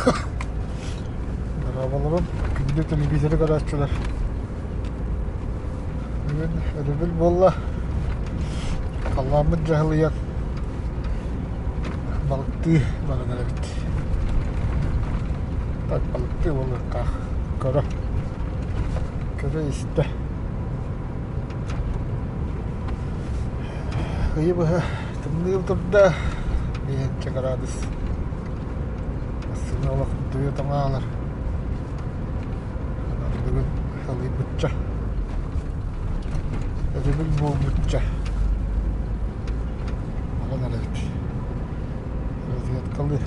Дорооболорун, күндү телевизоры көрөөччүлэр. Бүгүн өрөбүл буолла. Халлааммыт дьаһалыйан балыктыы баран эрэбит. Так балыктыы буолуохтаах. Көрө. Көрө-истэ. Ыйы быһа тымныы турда, биэһинчэ кыраадыс. Массыына олох утуйа тоҥоолор. Онон бүгүн халыйбычча, өрөбүл буолбучча баран эрэбит. Разведкалыы.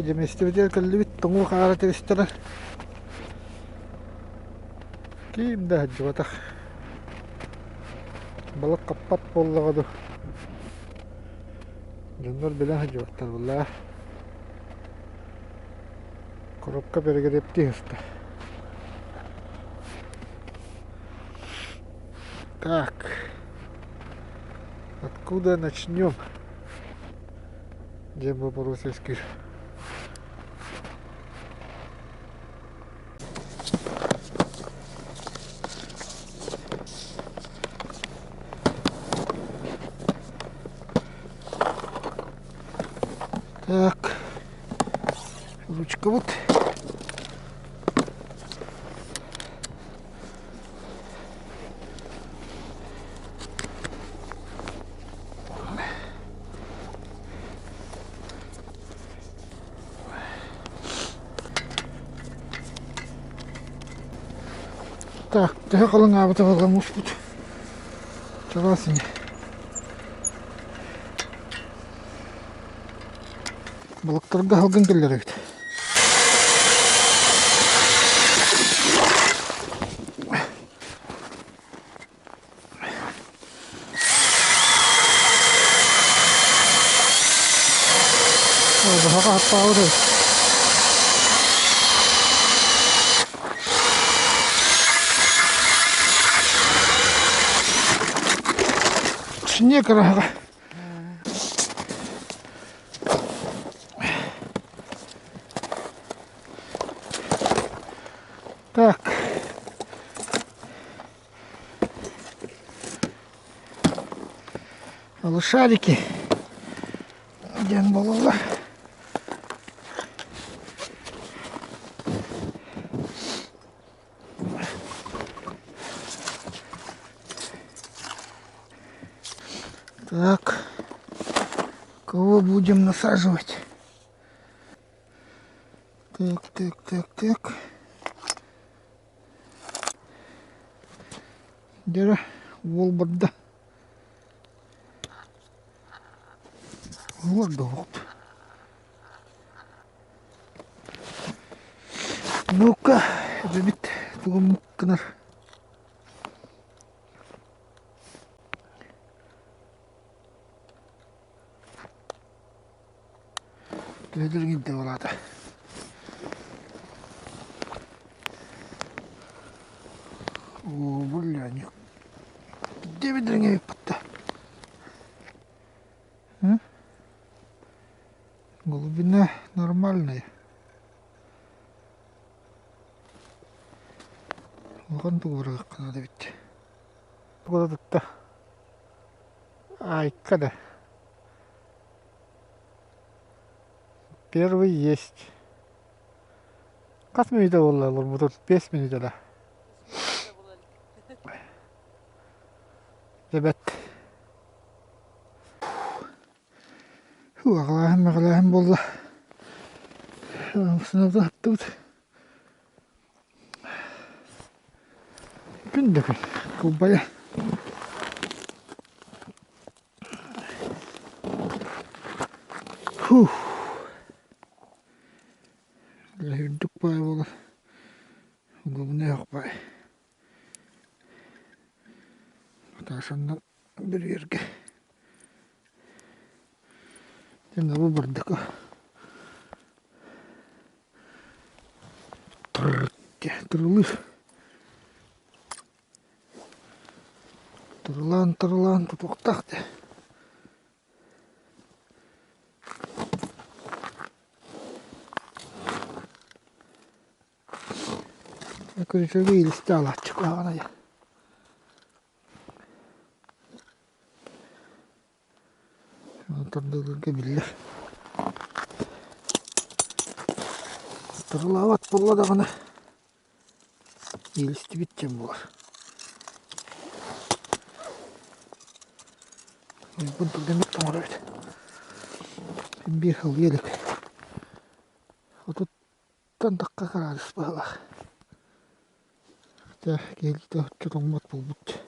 Дьэ миэстэбитигэр кэллибит, тоҥуу хаара тэбистэрэ. Ким да сылдьыбатах. Балык хаппат буоллаҕа дуу. Дьоннор билэн сылдьыбаттар буоллаа. Коробка перегребти сыста. Так, откуда начнем? Диэн боппуруос үөскүүр. Так, ручкабыт. Так, төһө халыҥаабыта буолла муспут? Чараас ини. Балыктарга салгын кэллэр эбит. Баһаҕа аттаабыт эбит. Снег ыраһаҕа. Так. Малышарики диэн буолаллар. Так, кого будем насаживать? Так, так, так, так. Дьэ, уол барда. Уол Ну-ка, эбэбит тугун гынар. Төһө дириҥин буолаата. Оо, бля, Где дириҥэйиппит Глубина нормальная. Улахан тугураахха наада эбит. Тугу тутта? Айка да. Первый есть. Хас мүнүүтэ буолла олорбутун? 5 мүнүүтэ да. Эбэт. Аҕалааһын мэҕэлээһин буолла. Сынабыта сыттыбыт. Күн да күн. Кылбайа. Фух. Үрдүк баай буолан удобнай оһох баай. Наташаннан бүрүйэргэ. Дьэ бу бардыка Тырылыыр. Тырылаан-тырылаан тутуохтаах дии. Күрүчүөгү иилистэ алааччы куһаҕан айа. Тардыылыырга биллэр. Тырылаабат буолла даҕаны иилистибит диэн буолар. Уйбун түргэнник тоҥорор эбит. Биир халыйа илик. Отуттан тахха кыраадыс быһыылаах. Хотя киһилиитэ оччо тоҥмот буолбут.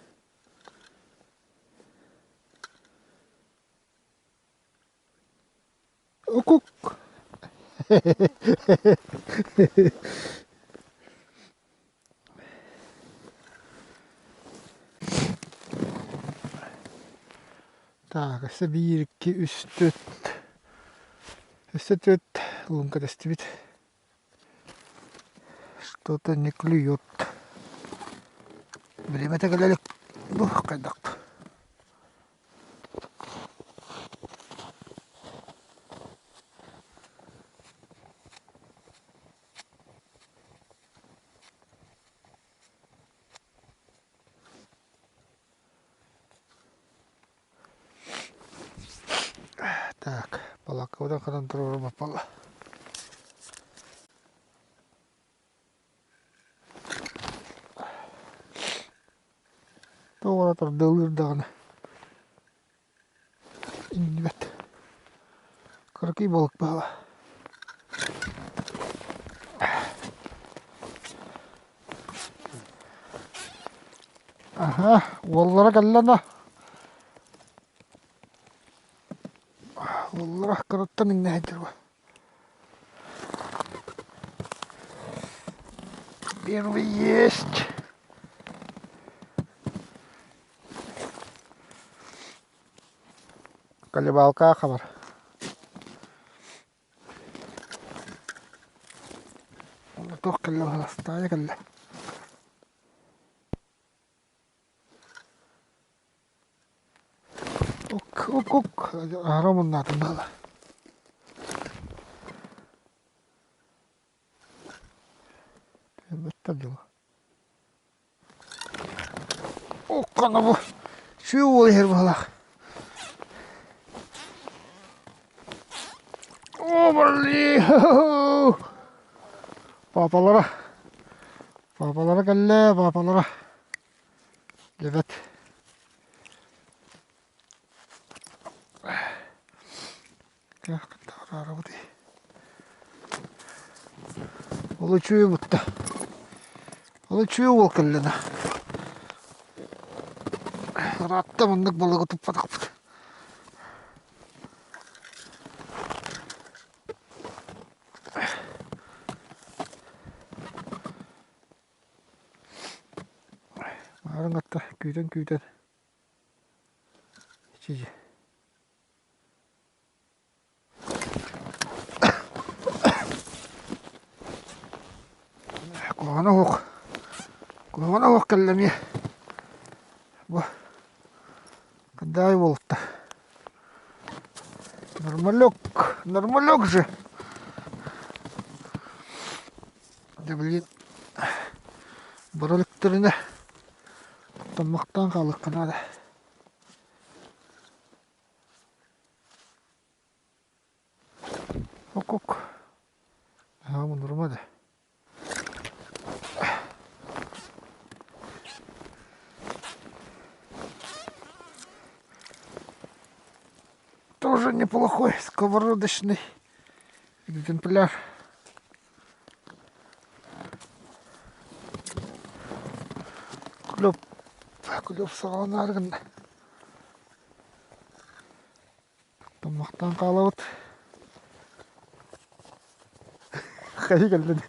Укук Так, өссө биир, икки, үс, түөрт. Өссө түөрт луҥка тэстибит. Что-то не клюет. Бириэмэтэ кэлэ илик. Бу хайдах Так, балаккабытын хатан туруоруммут буолла. Тоҕо эрэ тардыалыыр даҕаны иҥнибэт. Кыракый балык баала. Аһа, уоллара кэллэ да. Уоллара кыраттан иҥнэ сылдьар Первый есть. Колебалка хабар. Туох кэллэ Таайа кэллэ. Ук ук ук аһара муннаатым баала. Быттар дьоло. Уккана бу сүү уол иһэр баһылаах. О, блин! Папалара. Папалара кэллэ, папалара. Дебет. Ол үчүгэй бутта. Ол үчүгэй уол кэллэ да. Ыраатта маннык балыгы туппатахпыт. Маарыҥ атта күүтэн-күүтэн чизи Куһаҕана суох, куһаҕана суох кэллэ эмиэ. Бу кыдаай буолта. Нормалек, нормалек же. Дьэ билигин бара иликтэринэ таммахтаан хаалыахха наада. Ок-ок. Наһаа муннурума да. Тоже неплохой сковородочный экземпляр. Клёп, клёп саҕаланаары гынна. Таммахтаан хаалабыт. Хайы кэллин.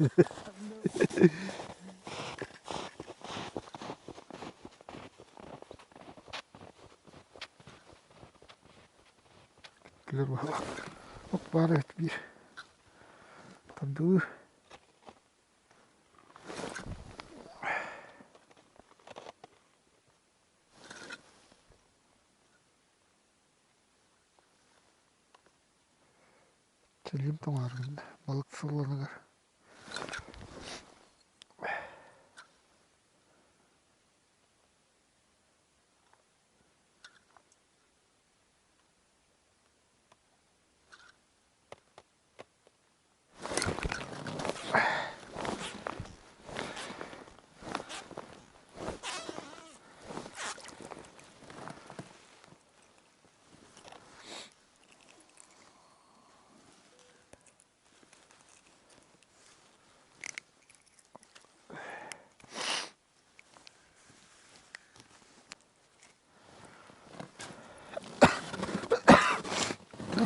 Кэлэр баһылаах. Оп баар эбит биир. Тардыы. Чэлгин тоҥооргун балык сылланыгар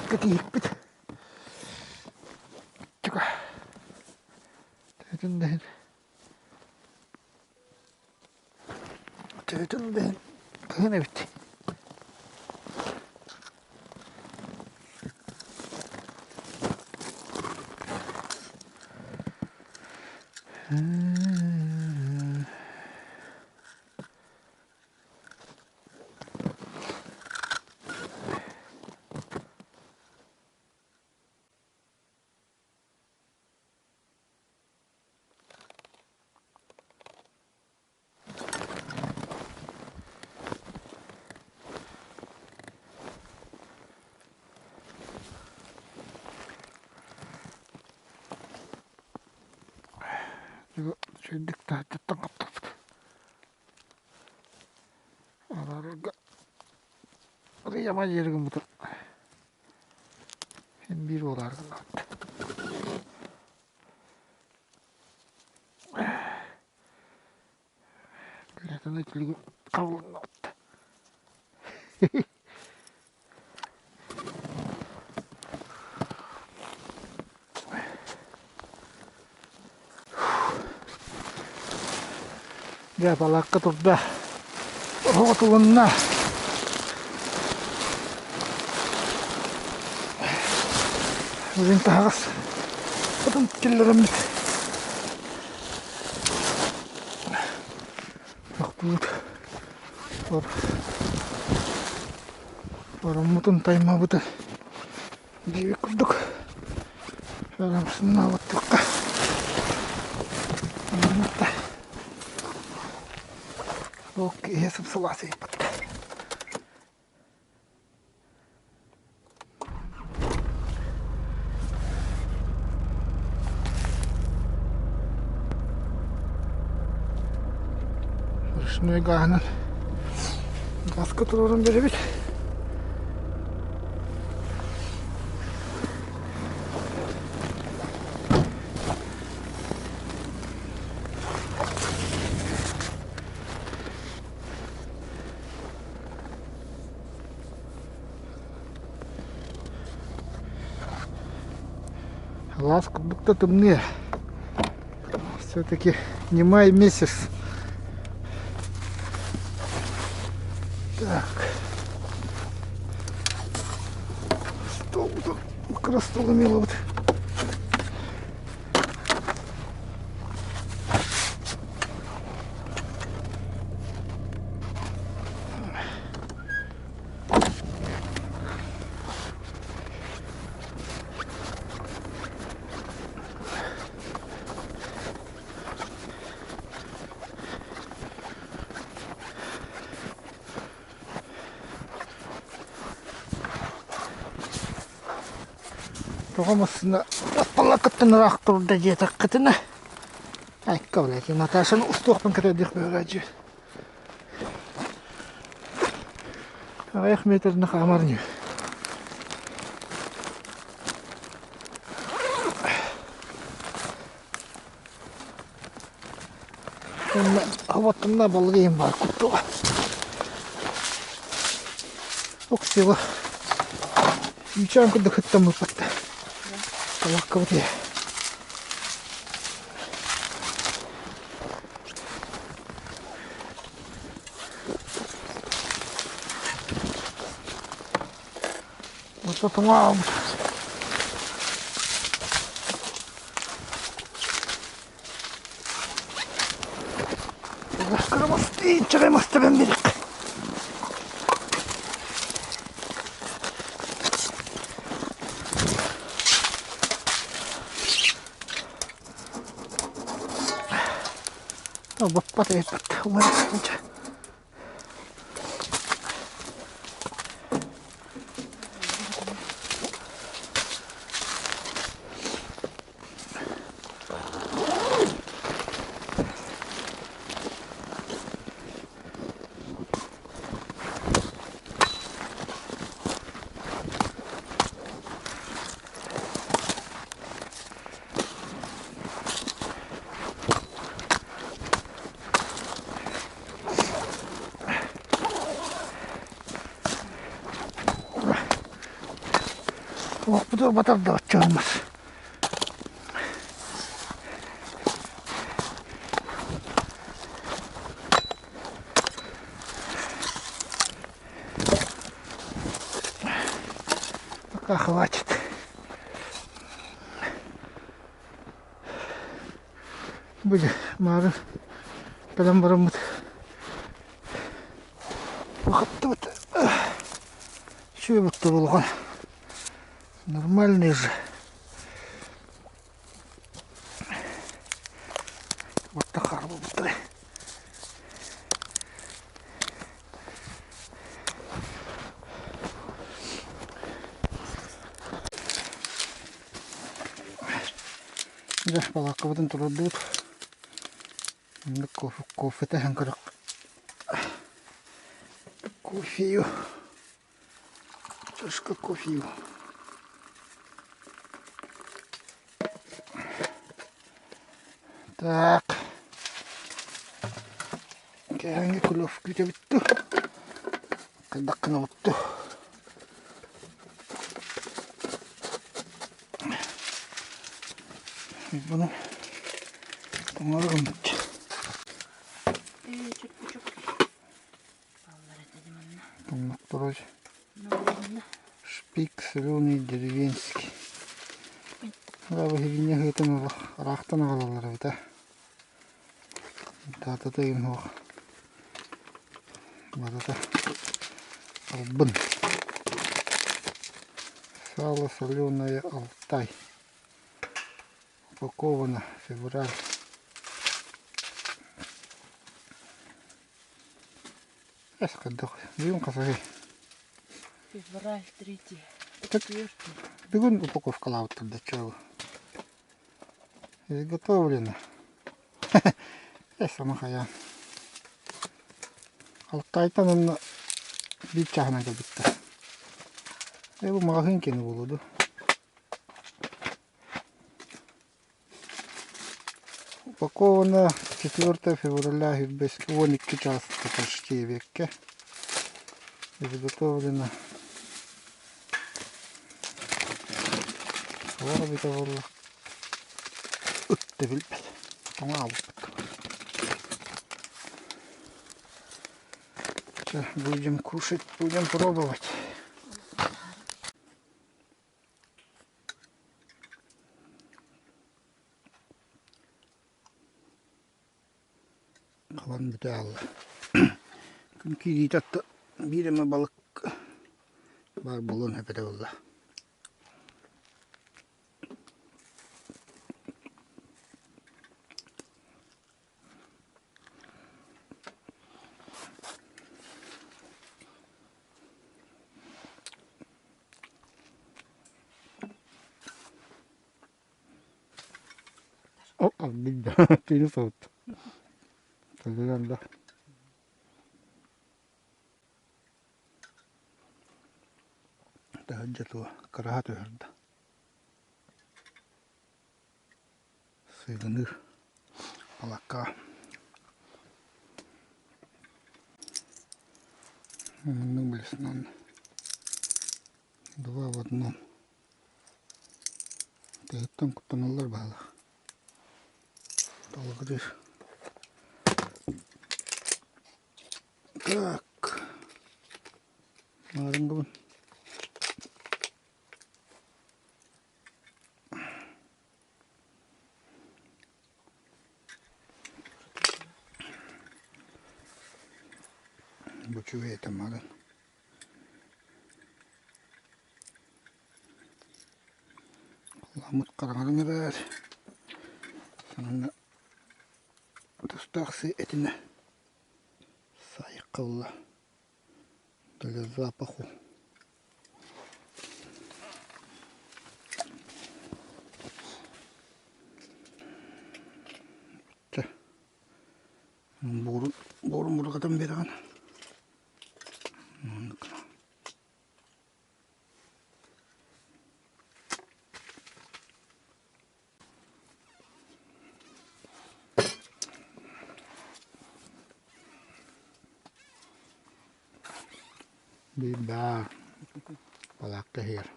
Кэтиһикпит. Чука. Төһөтүн да иһин. Төһөтүн да иһин кыһын эбит. Үчүгэйдик таһырдьаттан хаптарбыт. Араарарга арыйама диэри гыммытым. Син биир буолаары гыннабыт. Летаны түлүгү хабылыннабыт. Дьэ, балаакка турда. Оһоҕотулунна. Бүгүн таһаҕас отун киллэрэммит. Тохтуут. Ороммутун таймабыты диэбит курдук Арамсыннаабыттыкка Ол киһи сып-сылаас ыйыппыт. Ручной гааһынан газка туруоран биэрэбит. Лаз курдук да тымныы. Все-таки не май месяц. Так. Стол тут как стол имела вот. Тоҕо массыына балакыттан ыраах турда диэтэххитинэ айка блядь Наташаны устуохпун кэтэрдиэх быһыылаах Аҕыйах метрны хаамар ини. Уонна оботтунна балыгыйым баар куттуга. Уксила. Үчээн курдук ыттаммыппат. Талаккабыт. Тотуҥаабыт. Инчэҕэй мастарын билик. Баппат эппит. Олохпутугар батар да оччоһуммут. Пока хватит. Были марын кэлэн бараммыт Бахаттыбыт Сүөбүт булган Нормальный же. Вот так буолбуттар. Дьэ, балааккабытын туруордубут. Маннык кофе, кофета иһэн көрөх. Кофею. Чашка кофею. Так. Кээһэҥҥи клев күүтэбит дуу? Хайдах гынабыт дуу? Бұны тоҥору гыммыт. Тоҥнохторой. Шпик соленый деревенский. Баһыгинньа ыһыытын ыраахтан аҕалаллар эбит ээ. Даатата игин суох. Барыта албын. Сало соленое Алтай. Упаковано февраль. Эс хайдах бүгүн хасаһый? Февраль третий, четвертый. Бүгүн упаковкалаабыттар да чуолу. Изготовлено. Эс ама хайаан. Алтайтан онно биир чааһынан кэлбиттэр. Э бу маҕаһыын киэнэ буолуо дуо? Упаковано 4 февраля 12 чааска почти векке. Изготовлено Суох эбитэ буолла. Ыт да билбэт. Тоҥообуппут. Сейчас будем кушать, будем пробовать. Халан бүтэ хаалла. Күн киириитэ атта биир эмэ балык баар буолуон сөп этэ буолла. О, албын Кини соһутта. Төлөрөн да. Таһырдьа туо кыраһа түһэрдэ. Сыыгыныыр балакка. Маннык блеснан два в одном. Тыһыттан куттаналлар баһылах. Толугуруур. Так. Маарыҥгыбын. Бу үчүгэй этэ марын. Ламмыт хараҥаран эрэр. Санана тустаах сыы этинэ сайыкка ылла. Для запаху. Чэ, буорун, буорун бурҕатан биэрэҕин. Маннык. Биир баар балаакка иһигэр.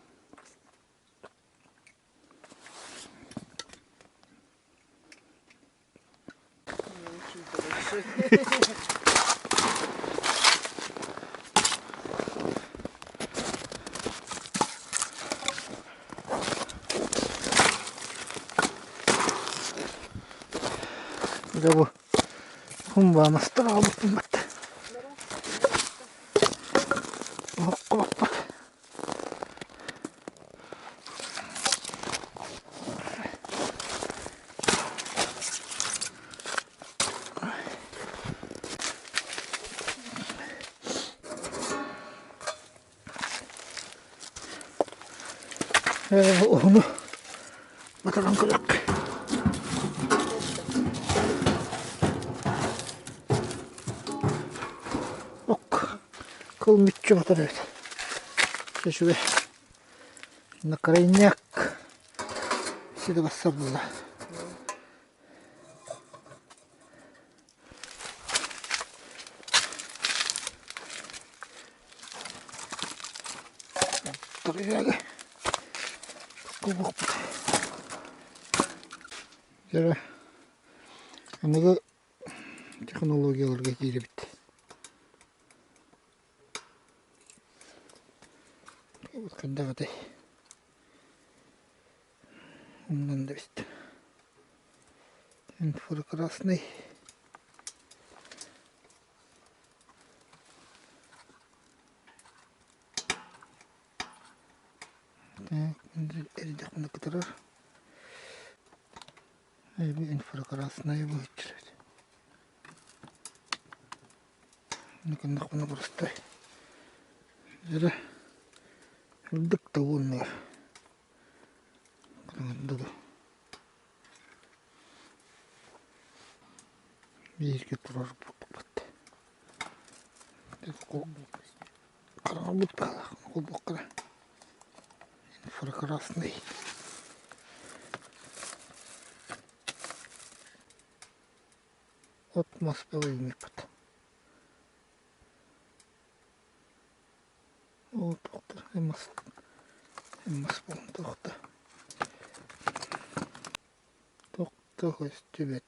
Очень большой. Дьэ бу хумбаамастар аҕалбыппын батта. Оһоххо баппат. Уһуну батаран көрүөххэ. Ок, кыл мүччү батар эбит. Үчүгэй. На крайняк сири бассар буолла. Тырыяга кубукпут. Дьэ, аныгы технологияларга киирибит. Хайдах этэй? Умнан да эбит. Инфракрасный. Так, эрдэхпинэ кытарар. Инфракрасная быһыччырат. Гыннахпына простой. Эрэ үрдүк да уонна да бииргэ турар буолбут. Хараҥарбыт баалаах холбуохха инфракрасный. От мас бөҕө Ол туохтар мас мас буолан туохта туохта көстүбэт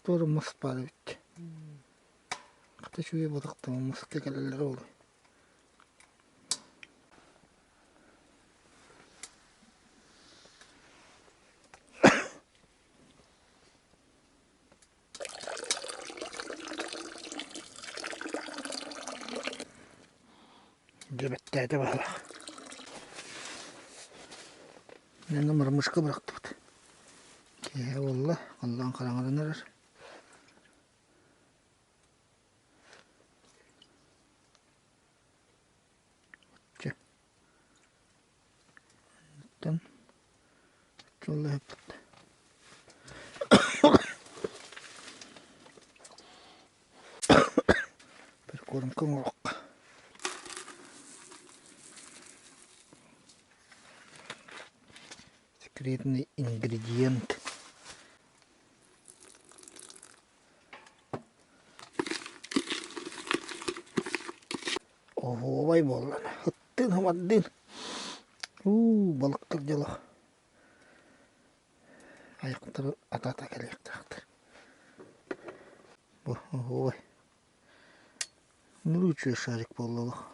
Туора мас баар эбит Хата үчүгэй буолуохтаах маска кэлэллэрэ буолуо Дьэ бэттээтэ баһылаах. Манна мормышка бырахтыбыт. Киэһэ буолла, халлаан хараҥаран эрэр. Чэ. Оттон Оччолоһуппут. Прикормка оҥоруохха. Секретный ингредиент. Оһуобай буолла. Ыттыын хомардыын. Уу, балыктар дьоло. Айахтарын атаата кэлиэхтээхтэр. Бу оһуобай. Нуруу шарик буолла олох.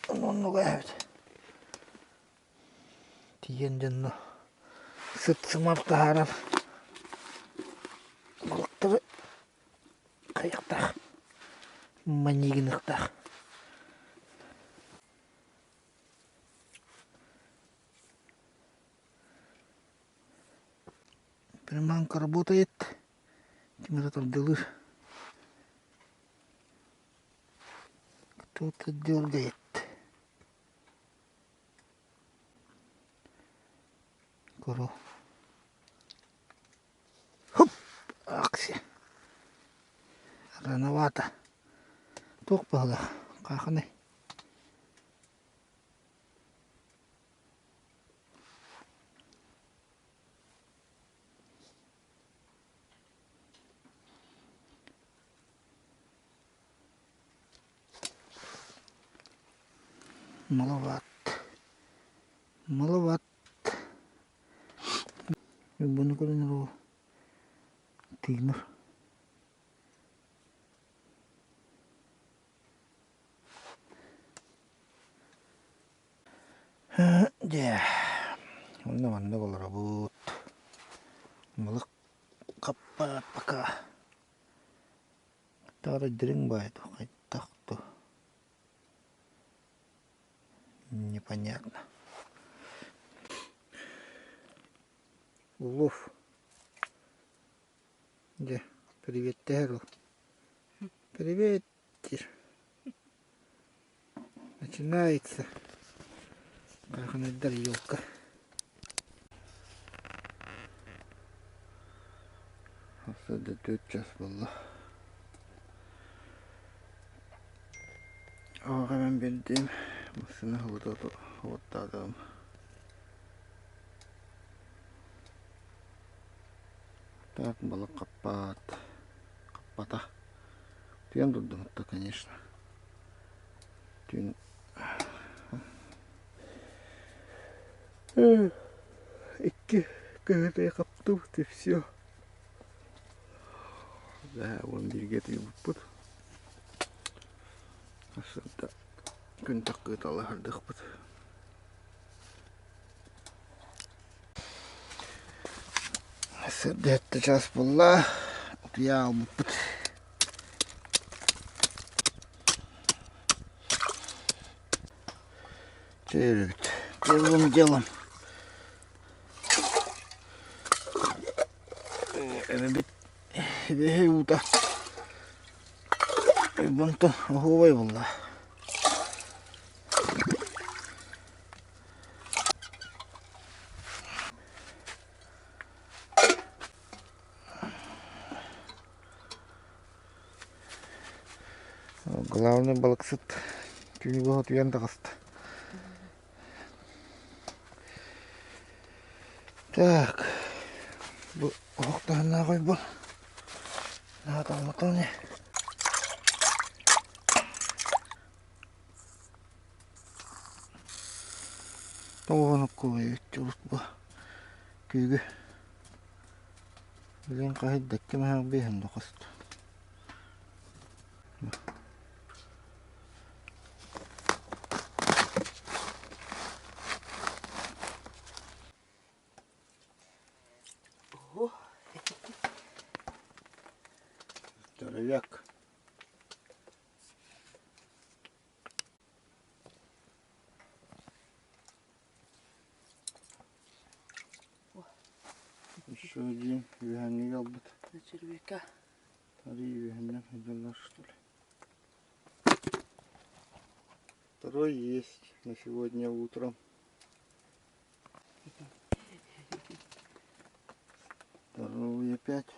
Оннук эбит. Тиийэн дьонно сыт-сымар таһааран. Балыктары хайыахтаах, манньыгыныахтаах. Приманка работает. Ким эрэ тардыалыыр. Кто-то дергает. Көрө. Хоп! Акция. Рановато. Туох баһылаах? Хаахыный? Маловат. Маловат. Бұны көрінер ол тыынар. Дьэ, онно маннык олоробут. Балык хаппаат пока. Таара дириҥ баайы хайдах то непонятно. Улов. Дьэ, приветтэһэр ол. Привет диир. Начинается. Каханайдар елка. Сарсыарда 4 час буолла. Оҕо биэрдим. Массыына уоттаатым. Так балык хаппаат. Хаппата. Түөн турдум конечно. Түүн икки кыһытай хаптыбыт и все. Да, уон бииргэ тыйбыппыт. Сарсыарда күн таххыыта алаһардыахпыт. Сарсыарда сэттэ чаас буолла. Утуйа аалбыппыт. Чэй Первым делом эбэбит эбэһэй уута Уйбантан оһуобай буолла. Главный балыксыт күнү быһа утуйан таҕыста. Так, бу оһох таһыннаах ойбон. Наһаа тоҥмотун ини. Тоҕонукку урут бу күүгү Билигин хаһый да икки маһаах биэһин да хост. Ого. Здоровяк. Еще один үөһэҥҥи ылбыт. На червяка. Арый үөһэннэн сылдьаллар что ли. Второй есть на сегодня утром. Здоровый опять.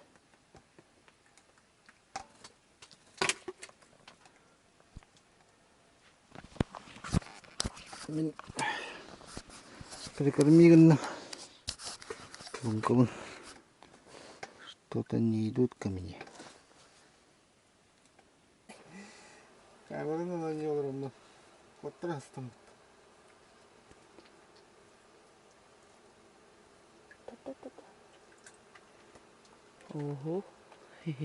Мин прикорми гынным. Луҥкабын. Что-то не идут ко мне. Камераны на олороммун. Оттор астым. Та-та-та-та. Ого.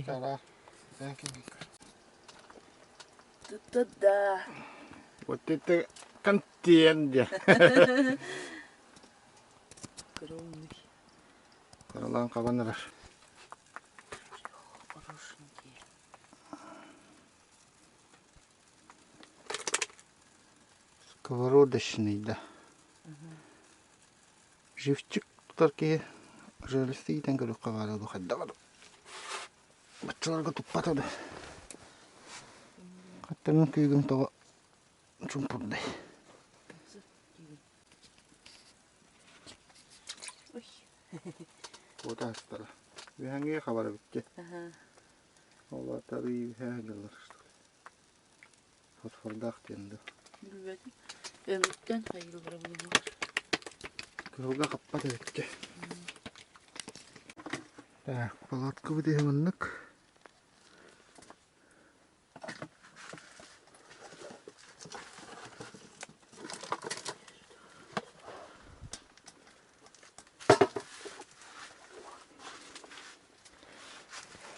Тара. Та-та-да. Вот это контент дьэ. Огромный. Каралаан хабан эрэр. Сковородочный да. Живчик тутар киһи жерлисти иитэн көрүөххэ баара дуу хайдаҕа дуу. Баччаларга туппата да. Хаттаҥҥын күүгүм тоҕо чумпурдай. Куота астара. Үһэҥҥэ хабара бүттэ. Ол аата үһээ дьыллар. Фосфордаах диэн дуу. Билбэтим. Өҥүттэн хайыыллара буолуо. Кыһылга хаппат эбиттэ. Так, палаткабыт иһэ маннык.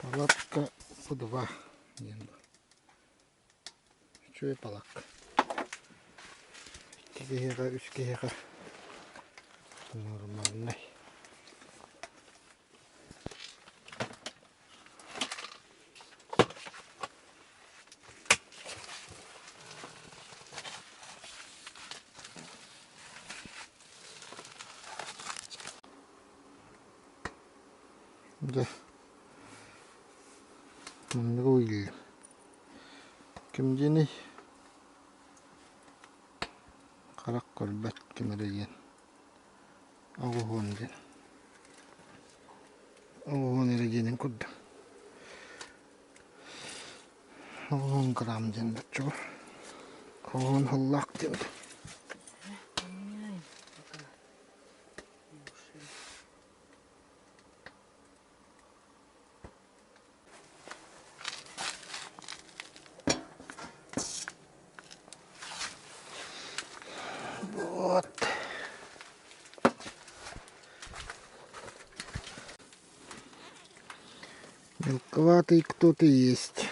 Палатка П2 диэн бу. Үчүгэй палатка. Икки киһиэхэ, үс киһиэхэ нормальнай. Дьэ, манныгы уйуллум. Ким диэний? Харах көрбөт ким эрэ диэн. Оҕуһуон диэн. Оҕуһуон эрэ диэнин курдук. Оҕуһуон грамм диэн бачча Оҕуһуон һыллаах диэн. Вот. Мелковатый кто-то есть.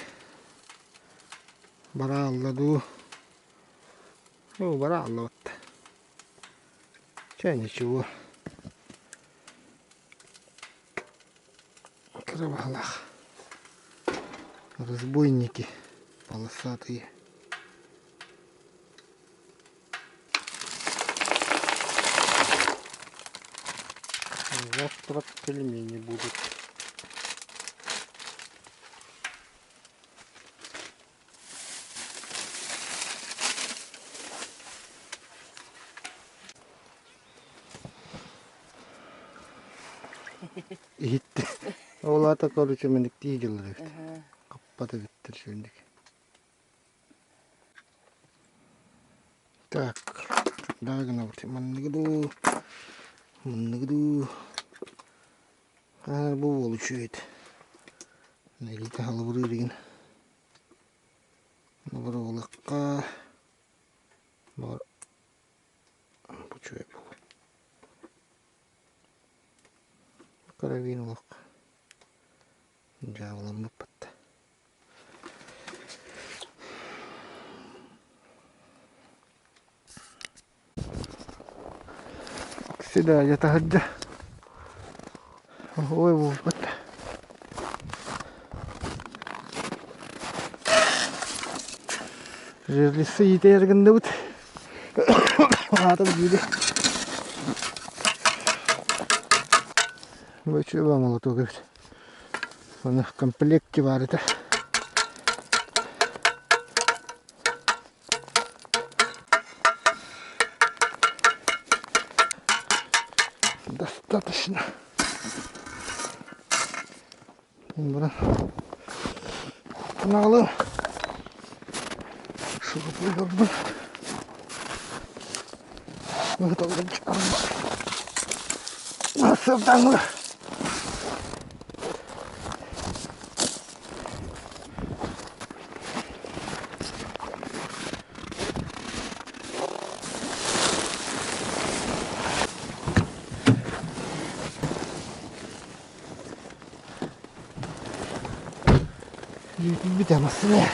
Бараалла дуу. Ну, бараалла вот. Чэ, ничего. Кыра Разбойники полосатые. Завтра пельмени будут. Иһиттэ. Ол аата короче мэниктии дьыллар эбит. Хаппат эбиттэр сүрүннүк. Так, да гынабыт. Манныгы дуу, манныгы дуу. Бу буол үчүгэй. Илиитэ халыбырыыр игин. Боруобалыахха. Бу үчүгэй буолуо. Карабин олох дьаабыламмыппыт. Сюда таһырдьа ой буолбут. Жерлисы иитээр гынныбыт. Аата биири. Бу молоток эбит. Оны комплекте бар этэ. Достаточно. Баран Наалы шурупуйдарбын Сырдаҥы Бүтэ массыына.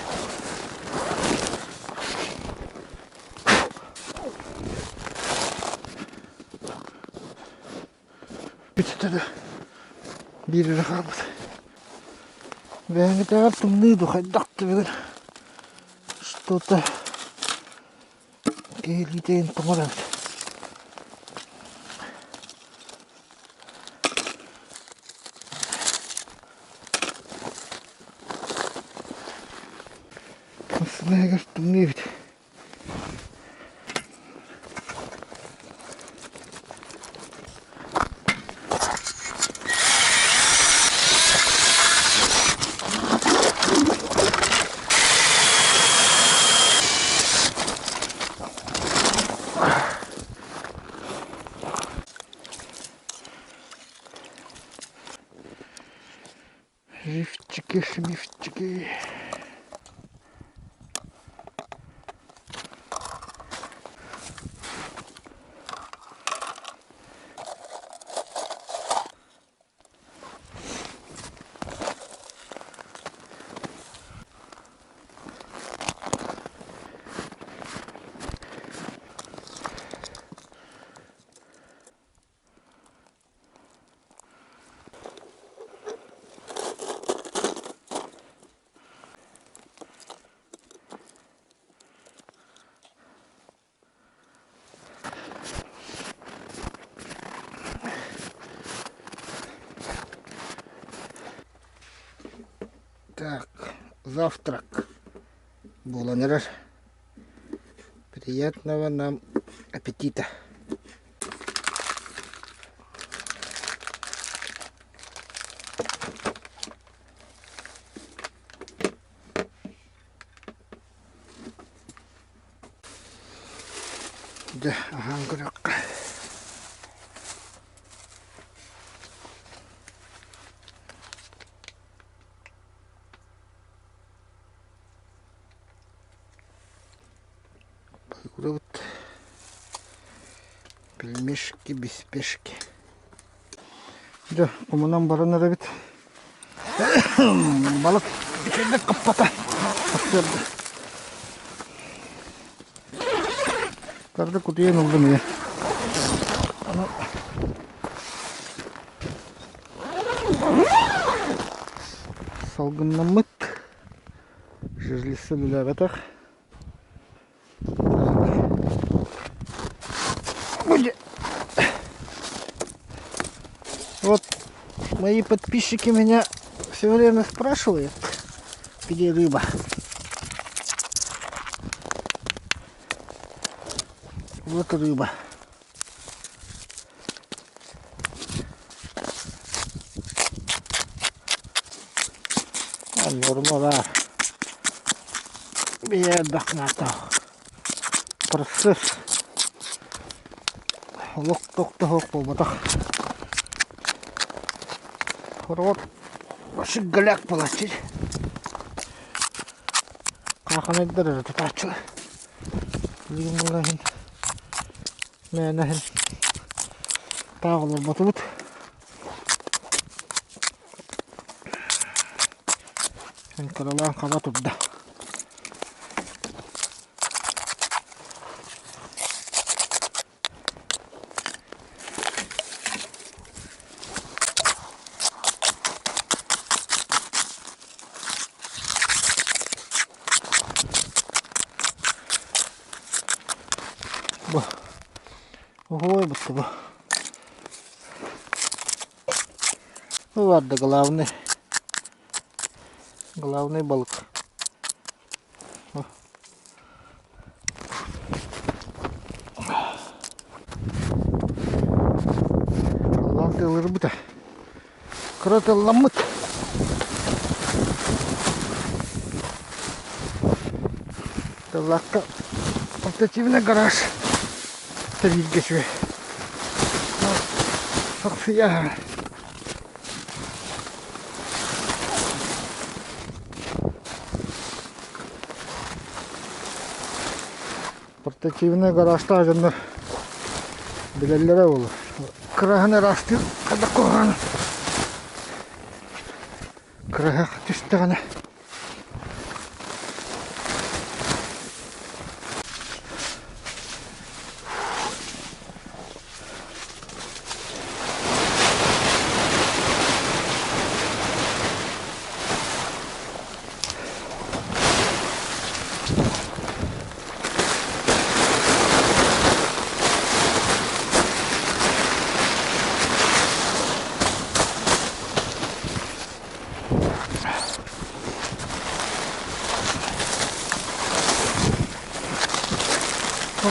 Бүтүтэ биир эрэ хаалбыт. Бэйэҥитээҕэр тымныы дуу хайдах да бүгүн что-то. Киһи илиитин тоҥор эбит. Массыына тымныы эбит. Живчики, шмивчики. Так, завтрак буолан эрэр. Приятного нам аппетита! Дьэ, аһаан көрүөххэ. Курабыт пельмешки без спешки. Дьэ, хомунан баран эрэбит. Балык үчүгэйдик хаппата. Сарсыарда. Тарды кутуйан ыллым ийэ. Аны салгыннаммыт. Жерлисы үлэлээбэтэх. Вот мои подписчики меня все время спрашивают, где рыба. Вот рыба. Норма баар. Биир элбэх Процесс олох тохтоһуох буолбатах. Рот голяк буолааччы. Хаахынайдар эрэ тутааччылар. Билигин буоллаһын мээнэһин таах олорботубут. Кыралаан хаба турда. Бу Ой, будто бы. Ну ладно, главный. Главный балык. Халлаан тыалырбыта. Кыра тылламмыт. Тыллаахха портативный гараж тэрийэргэ үчүгэй. Сахсыйа. Портативнай гаражтаах дьоннор билэллэрэ буолуо. Кыраһын ыраастыыр хайдах куһаҕан кыраһа түстэҕинэ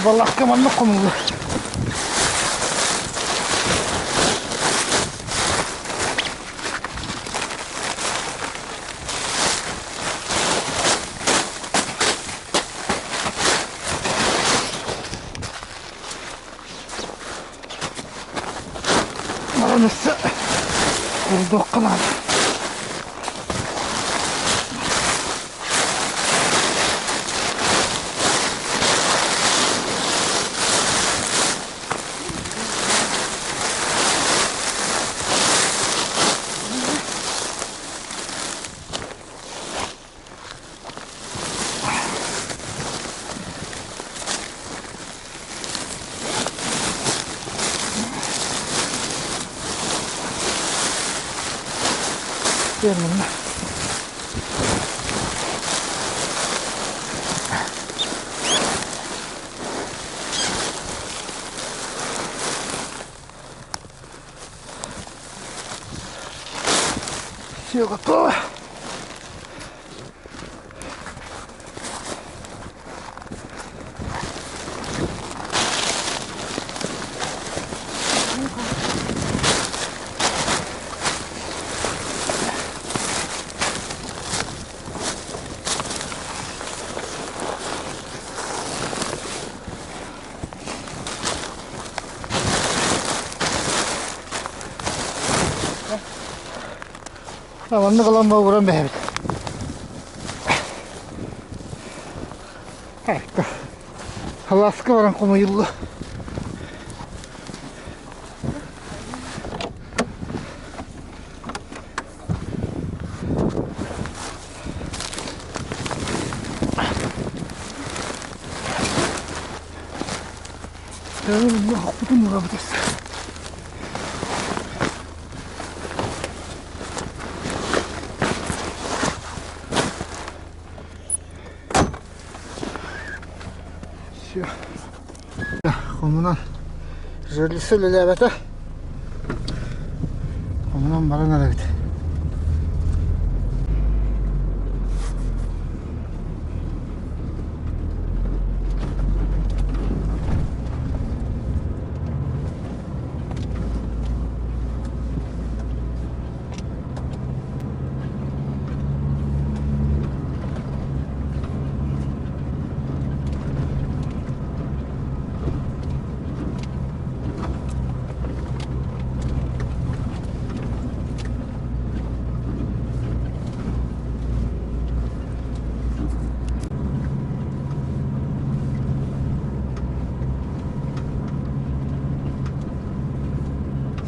Балакка маннык хомуллар. Баран өссө курдуохха наада. Манна. Все готово. Маннык ылан ууран бэһэбит. Халааска баран хомуйулла. Хоппутун урабытас. Все. Хомунан жерлесі үлелээбэтэ. Хомунан баран эрэбит.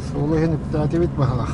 Суолу иһин үктээтибит баһылах.